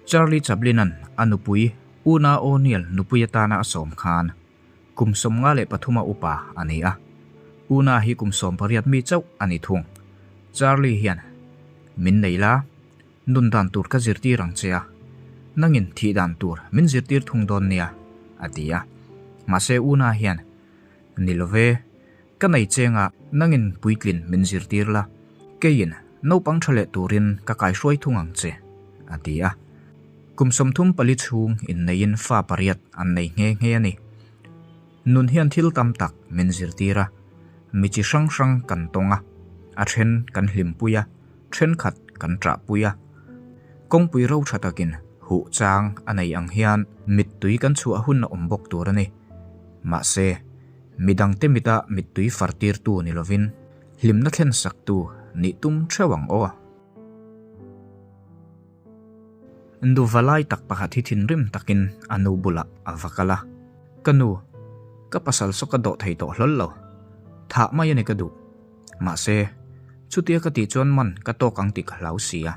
Charlie Chaplin-a'n a nupui Una O'Neill nupui atana a sawm khan kum 53 a upa a ni a. Una hi kum 18 mi chauh a ni thung. Charlie hian, Min nei la, nun dan tur ka zirtir ang che a, nangin thih dan tur min zirtir thung dawn nia, a ti a. Mahse Una hian, Ni lo ve, ka nei chenga nangin puitlin min zirtir la, keiin naupang tha leh turin ka kaihruai thung ang che, a ti a. Kum 34 chhung inneiin fa pariat an nei nghe nghe a ni. Nun hian thil tam tak min zirtir a, mi chi hrang hrang kan tawng a, a then kan hlimpui a, thenkhat kan ṭahpui a. Kawngpui ro ṭha takin huh chang a nei ang hian mittui kan chhuah hun a awm bawk tur a ni. Mahse, midangte mita mittui fartirtu ni lovin hlimna thlensaktu nih tum theuh ang aw. Nu valai tak pakhat hi thinrim takin a nu bulah a va kal a, Ka nu, ka pasal saw ka dawh thei tawh hlawl lo. Thah mai a ni ka duh. Mahse, chutia ka tih chuan man ka tawk ang tih ka hlau si a.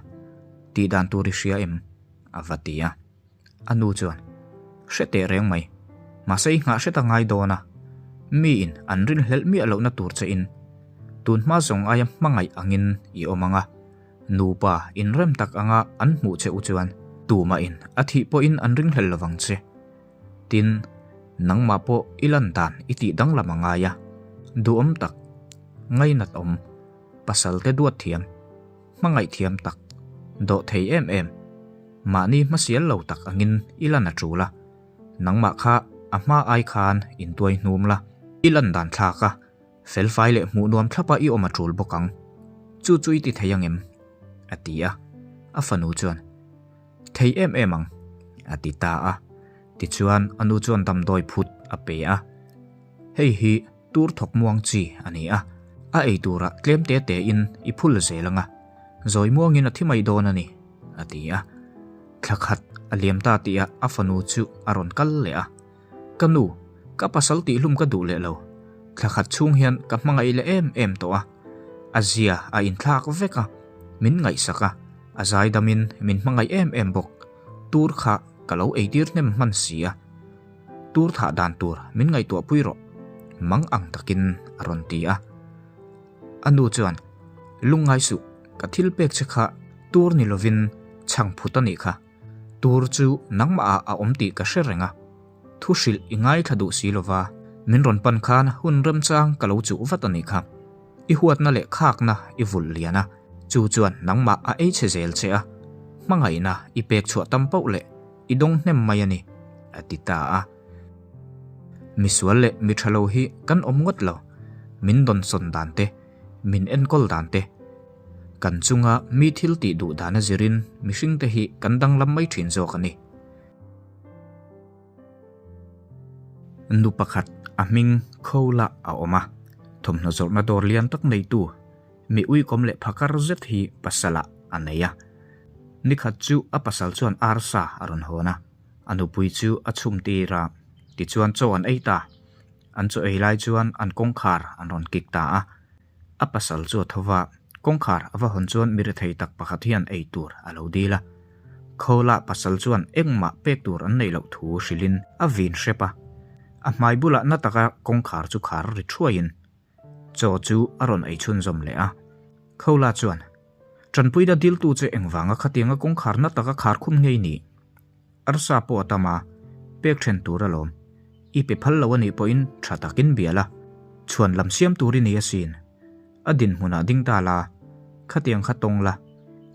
Tih dan tur i hria em? a va ti a. A nu chuan, Hre teh reng mai. Mahse i nghah hret a ngai dawn a. Miin an rinhlelh miah lohna tur che in tun hma zawng aia hmangaih angin i awm ang a. Nupa inrem tak anga an hmuh che u chuan tumahin a thih pawhin an ringhlel lovang che. Tin, nangmah pawh i lan dan i tih danglam a ngai a, duhawm tak, ngainat awm, pasalte duat thiam, hmangaih thiam tak, dawh thei em em, mahni hmasial lo tak angin i lan a tul a, nangmah kha a hma ai khan intuai hnum la, i lan dan thlak a, Felfai leh hmuh nuam thlapa i awm a tul bawk ang. Chu chu i ti thei ang em? A ti a. A fanu chuan, Thei em em ang, a ti ta a. Tichuan a nu chuan damdawi phut a pe a. Hei hi tur thawk muang chi a ni a. A ei turah tlem te tein i phul zel ang a. Zawi muangin a thi mai dawn a ni, a ti a. Thla khat a liam ta tihah a fanu chu a rawn kal leh a. Ka nu, ka pasal tihhlum ka duh leh lo. Thla khat chhung hian ka hmangaih leh em em tawh a. A zia a inthlak vek a, min ngaihsak a, a zaidamin min hmangaih em em bawk. Tur kha ka lo eitir hnem hman si a. Tur thah dan tur min ngaihtuah pui rawh, mang ang takin a rawn ti a. A nu chuan, Lungngai suh, ka thil pek che kha tur ni lovin chhang phut a nih kha. Tur chu nangmah ah a awm tih ka hre reng a, thu hrilh i ngaithla duh si lova, min rawn pan khan hun remchang ka lo chuh vat a nih kha. I huatna leh khakna i vulh lian a, chu chuan nangmah a ei chhe zel che a, hmangaihna i pek chhuah tam pauh leh i dawng hnem mai a ni, a ti ta a. Misual leh mi tha lo hi kan awm ngawt lo, min dawnsawn dan te, min enkawl dan te, Kan chunga mi thil tih duh dana zirin mihringte hi kan danglam mai thin zawk a ni. Nu pakhat a hming Khawla a awm a, thawmhnaw zawrhna dawr lian tak neitu mi uikawm leh phakar zet hi pasalah a nei a. Nikhat chu a pasal chuan arsa a rawn hawn a, a nupui chu a chhum tir a, tichuan chaw an ei ta. An chaw ei lai chuan an kawngkhar an rawn kik ta a. A pasal chu a tho va, kawngkhar a va hawn chuan mi rethei tak pakhat hian ei tur a lo dil a. Khawla pasal chuan engmah pek tur an neih loh thu hrilhin a vin hrep a. A hmai bulah na taka kawngkhar chu khar ri thuaiin chaw chu a rawn ei chhunzawm leh a. Khawla chuan, Tanpuina diltu che engvanga khatianga kawngkhar na taka khar khum ngei ni? Arsa pawh a tam a, pek then tur alawm. I pe phal lo a nih pawhin tha takin bia la, chhuan lam siam tur i ni asin. A dinhmunah ding ta la, khatiang kha tawng la,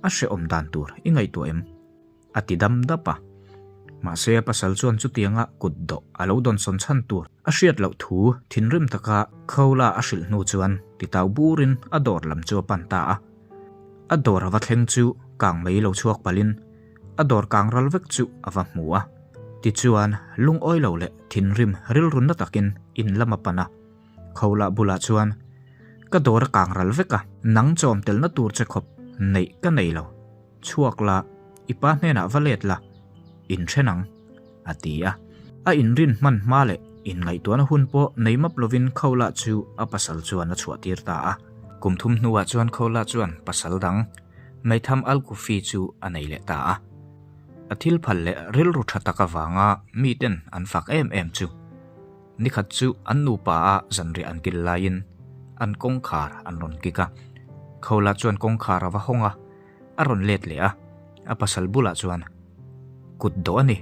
a hrehawm dan tur i ngaihtuah em? A ti dam dap a. Mahse a pasal chuan chutianga kut dawh a lo dawnsawn chhan tur a hriat loh thu thinrim taka Khawla a hrilh hnu chuan titau burin a dawr lam chu a pan ta a. A dawr a va thleng chu kang mai lo chhuak palhin a dawr kang ral vek chu a va hmu a. Tichuan, lungawi lo leh thinrim rilrunna takin in lam a pan a. Khawlah bulah chuan, Ka dawr a kang ral vek a, nang chawm telna tur che khawp neih ka nei lo. Chhuak la, i pa hnenah va let la, inthen ang, a ti a. A inrin hman hma leh inngaihtuahna hun pawh nei map lovin Khawlah chu a pasal chuan a chhuahtir ta a. Kum thum hnuah chuan Khawlah chuan pasal dang, Maitham Al-Kufi chu a nei leh ta a. A thil phal leh rilru tha tak avanga miten an fak em em chu nikhat chu an nupa a zanriah an kil laiin an kawngkhar an rawn kik a. Khawla chuan kawngkhar a va hawng a, a rawn let leh a, a pasal bulah chuan, Kut dawh a ni,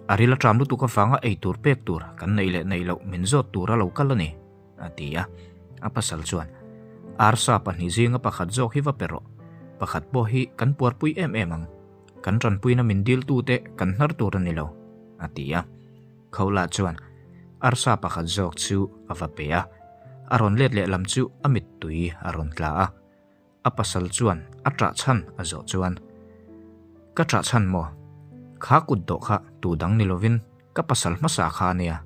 a ril a ṭam lutuk avanga ei tur pek tur kan neih leh neih loh min zawt tur a lo kal a ni. A ti a. A pasal chuan, Arsa pahnih zinga pakhat zawk hi va pe rawh. Pakhat pawh hi kan puarpui em em ang. Kan tanpuina min diltute kan hnar tur a ni lo, a ti a. Khawla chuan arsa pakhat zawk chu a va pe a. A rawn let leh lam chu a mittui a rawn tla a. A pasal chuan a ṭah chhan a zawh chuan, Ka ṭah chhan maw? Kha kut dawh kha tu dang ni lovin ka pasal hmasa kha a nia,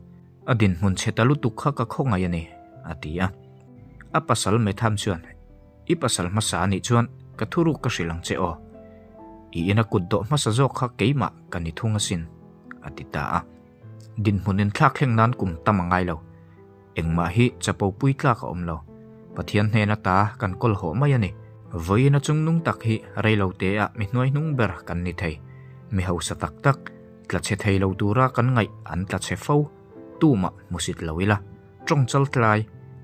a dinhmun chhe ta lutuk kha ka khawngaih a ni, a ti a. A pasal Metham chuan, I pasal hmasa a nih chuan ka thuruk ka hrilh ang che aw. I ina kut dawh hmasa zawk kha keimah ka ni thung asin, a ti ta a. Dinhmun inthlak thleng nan kum tam a ngai lo. Engmah hi chapo pui tlak a awm lo. Pathian hnen ata kan kawl hawh mai a ni. Vawiin a chungnung tak hi reilo te ah mi hnuaihnung ber kan ni thei. Mi hausa tak tak, tla chhe thei lo tura kan ngaih an tla chhe fo. Tumah hmusit lo ila, tawng chal tlai,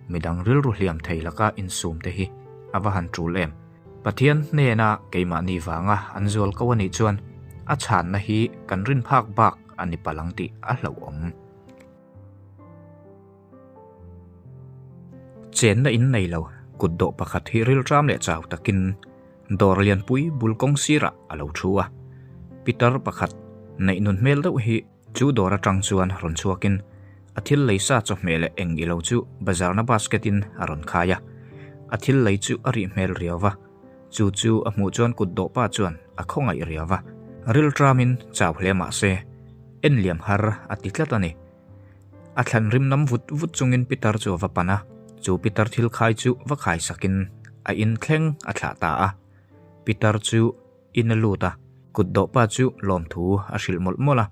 midang rilru hliam thei laka insum te hi a va han tul em. Pathian hnena keimahni vanga an zual ko a nih chuan a chhanna hi kan rin phak bak a ni palh ang tih a hlauhawm. Chenna in nei lo, kut dawh pakhat hi rilṭam leh chau takin dawr lianpui bul kawng sirah a lo thu a. Pitar pakhat neih nun hmel deuh hi chu dawr aṭang chuan rawn chhuakin a thil lei sa chawhmeh leh eng ilo chu bazarna basket in a rawn khai a. A thil lei chu a rih hmel riau va, chu chu a hmuh chuan kut dawh pa chuan a khawngaih riau va. Rilṭamin chau hle mah se, en liam har a ti tlat a ni. A thlan rim nam vut vut chungin Pitar chu a va pan a, chu Pitar thil khai chu va khai sakin a in thleng a thlah ta a. Pitar chu in a lut a, kut dawh pa chu lawmthu a hrilh mawlh mawlh a.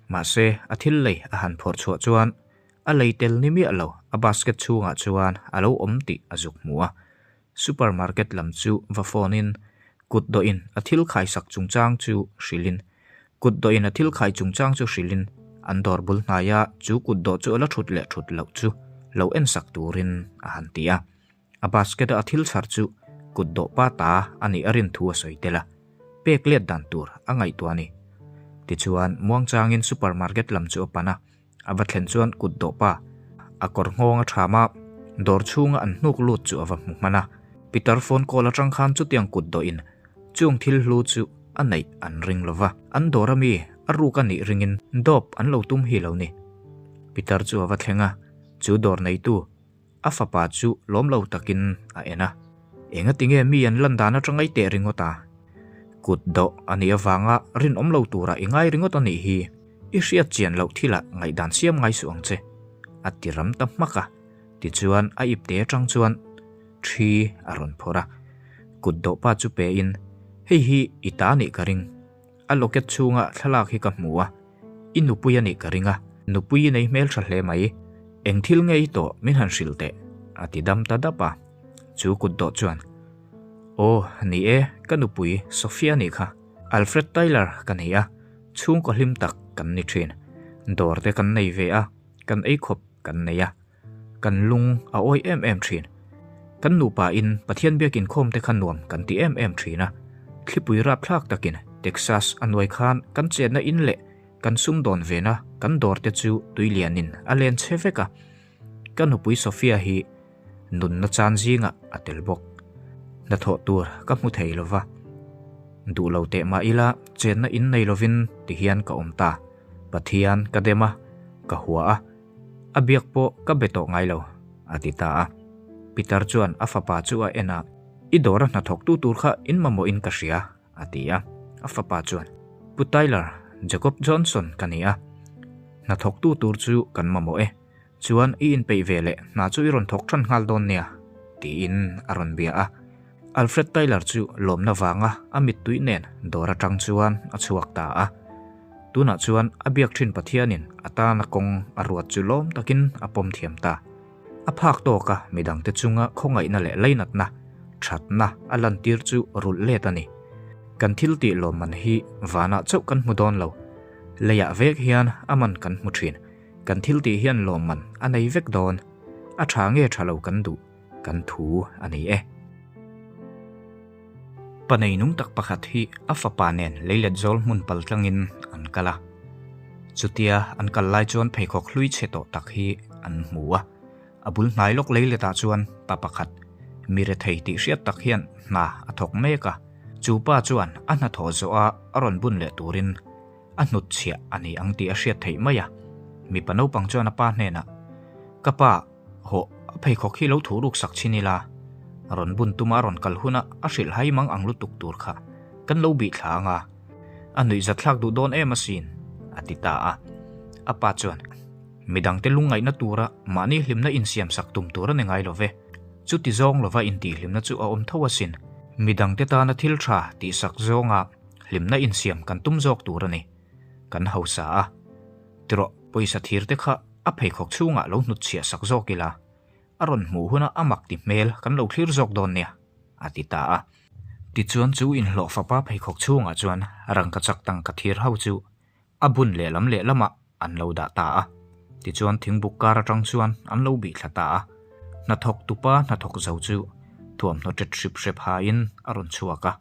Mahse, a thil lei a han phawrh chhuah chuan a lei tel ni miah lo, a basket chhungah chuan a lo awm tih a zuk hmu a. Supermarket lam chu va phone in kut dawhin a thil khaisak chungchang chu hrilhin kut dawhin a thil khai chungchang chu hrilhin an dawr bul hnaia chu kut dawh chu a la thut leh thut loh chu lo ensak turin a han ti a. A basket a a thil chhar chu kut dawh pa ta a nih a rin thu a sawi tel a, pek let dan tur a ngaihtuah a ni. Tichuan muangchangin supermarket lam chu a pan a. A va thlen chuan kut dawh pa a kawr nghawng a ṭham a, dawr chhunga an hnuk lut chu a va hmu hman a. Pitar phone call aṭang khan chutiang kut dawhin chung thil hlu chu a neih an ring lo va, an dawr ami a ruk a nih ringin dawp an lo tum hi lo ni. Pitar chu a va thleng a, chu dawr neitu a fapa chu lawm lo takin a en a. Engati nge mi an lan dan aṭang ai teh ringawt a? Kut dawh a nih avanga rinawm lo tura i ngai ringawt a nih hi. I hriat chian loh thilah ngaihdan siam ngai suh ang che, a ti ram ta hmak a. Tichuan a ipte atang chuan thi a rawn phawrh a, kut dawh pa chu pe in, Hei hi i ta nih ka ring, a locket chhunga thlalak hi ka hmu a, i nupui a nih ka ring a, nupui i nei hmeltha hle mai, eng thil nge i tawh min han hrilh teh, a ti dam ta dap a. Chu kut dawh chuan, Aw, ni e, ka nupui Sophia nih kha, Alfred Tyler ka ni a, Chhungkaw hlim tak kan ni thin. Dawr te kan nei ve a, kan ei khawp kan nei a. Kan lung a awi em em thin. Kan nupa in Pathian biak inkhawm te kha nuam kan ti em em thin a. Thlipui rapthlak takin Texas a nuai khan kan chenna in leh kan sumdawn vena kan dawr te chu tuilianin a len chhe vek a. Ka nupui Sophia hi nunna chan zingah a tel bawk. Hnathawh tur ka hmu thei lo va, duh lo teh mah ila chenna in nei lovin ti hian ka awm ta. Pathian ka dem a, ka hua a, a biak pawh ka be tawh ngai lo, a ti ta a. Peter chuan a fapa chu a en a, I dawra hnathawktu tur kha in mamawhin ka hria, a ti a. A fapa chuan, Pu Tyler, Jacob Johnson ka ni a, hnathawktu tur chu kan mamawh e. Chuan i inpeih ve leh hna chu i rawn thawk ṭhan nghal dawn nia, tiin a rawn bia a. Alfred Tyler chu lawmna vanga a mittui nen dawr aṭang chuan a chhuak ta a. Tunah chuan a biak ṭhin Pathianin a tana kawng a ruat chu lawm takin a pawm thiam ta. A phak tawka midangte chunga khawngaihna leh lainatna, ṭhatna a lantir chu rulh let a ni. Kan thil tih lawmman hi vanah chauh kan hmu dawn lo. Leiah vek hian a man kan hmu thin. Kan thil tih hian lawmman a nei vek dawn. A tha nge tha lo kan duh, kan thu a ni e. Pa nei nung tak pakhat hi a fapa nen leilet zawl hmun pal tlangin an kal a. Chutia an kal lai chuan pheikhawk hlui chhe tawh tak hi an hmu a. A bul hnai lawk leiletah chuan pa pakhat, mi rethei tih hriat tak hian hna a thawk mek a. Chu pa chuan a hnathawh zawha a rawn bun leh turin a hnut chhiah a ni ang tih a hriat theih mai a. Mipa naupang chuan a pa hnenah, Ka pa, hawh, a pheikhawk hi lo thuh ruk sak chhin ila, rawn bun tuma a rawn kal huna a hrilh hai mang ang lutuk tur kha kan lo bih thla ang a, a nuihzatthlak duh dawn em asin, a ti ta a. A pa chuan, Midangte lungngaihna tura mahni hlimna insiamsak tum tur a ni ngai lo ve. Chuti zawng lova intihhlimna chu a awm tho asin. Midangte tana thil tha tihsak zawnga hlimna insiam kan tum zawk tur a ni. Kan hausa a. Tirawh, pawisa thirte kha a pheikhawk chhungah lo hnutchhiah sak zawk ila, a rawn hmuh huna a mak ti hmel kan lo thlir zawk dawn nia, a ti ta a. Tichuan chu inhlawh fapa pheikhawk chhungah chuan rangkachak tangka thir ho chu a bun lehlam lehlamah an lo dah ta a. Tichuan thingbuk kar atang chuan an lo bih thla ta a. Hnathawk tupa hnathawk zo chu thuamhnaw ṭet hrip hrep hain a rawn chhuak a.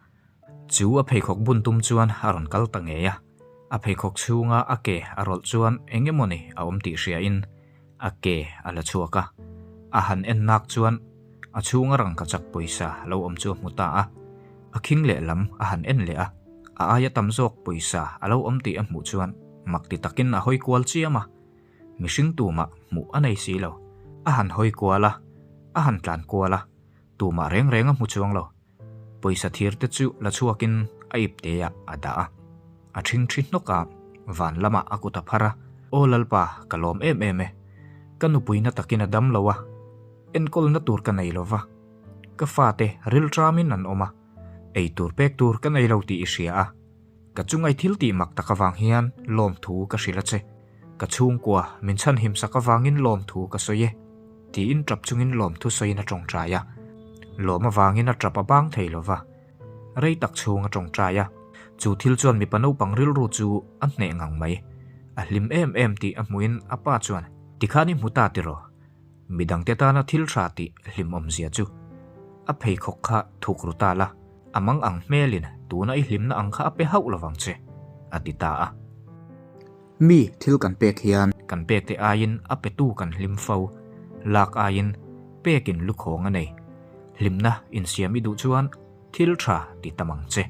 Chu a pheikhawk bun tum chuan a rawn kal ta ngei a. A pheikhawk chhunga a ke a rawlh chuan eng emawni a awm tih hriain a ke a la chhuak a. A han en nak chuan a chhunga rangkachak pawisa lo awm chu a hmu ta a. A khing lehlam a han en leh a, a aia tam zawk pawisa a lo awm tih a hmuh chuan mak ti takin a hawi kual chiam a. Mihring tumah hmuh a nei si lo. A han hawi kual a, a han tlan kual a, tumah reng reng a hmu chuang lo. Pawisa thir te chu la chhuakin a ipte ah a dah a. A ṭhingṭhi hnawk a, van lamah a kut a phar a, Aw Lalpa, ka lawm em em e. Ka nupuina takin a dam lo a, enkawlna tur ka nei lo va. Ka fate rilṭamin an awm a, ei tur pek tur ka nei lo tih i hria a. Ka chungai thil tih mak tak avang hian lawmthu ka hrilh a che. Ka chhungkua min chhanhim sak avangin lawmthu ka sawi e, tiin ṭap chungin lawmthu sawiin a ṭawngṭai a. Lawm avangin a ṭap a bang thei lo va, rei tak chhung a ṭawngṭai a. Chu thil chuan mipa naupang rilru chu a hneh ngang mai. A hlim em em tih a hmuhin a pa chuan, Tikhan i hmu ta tiraw? Midangte tana thil tha tih hlimawmzia chu a pheikhawk kha thuk ru ta la, a mang ang hmelin tuna i hlimna ang kha a pe hauh lovang che, a ti ta a. Mi thil kan pek hian kan pekte aiin a petu kan hlim fo, lak aiin pekin lukhawng a nei. Hlimna insiam i duh chuan thil tha ti tam ang che.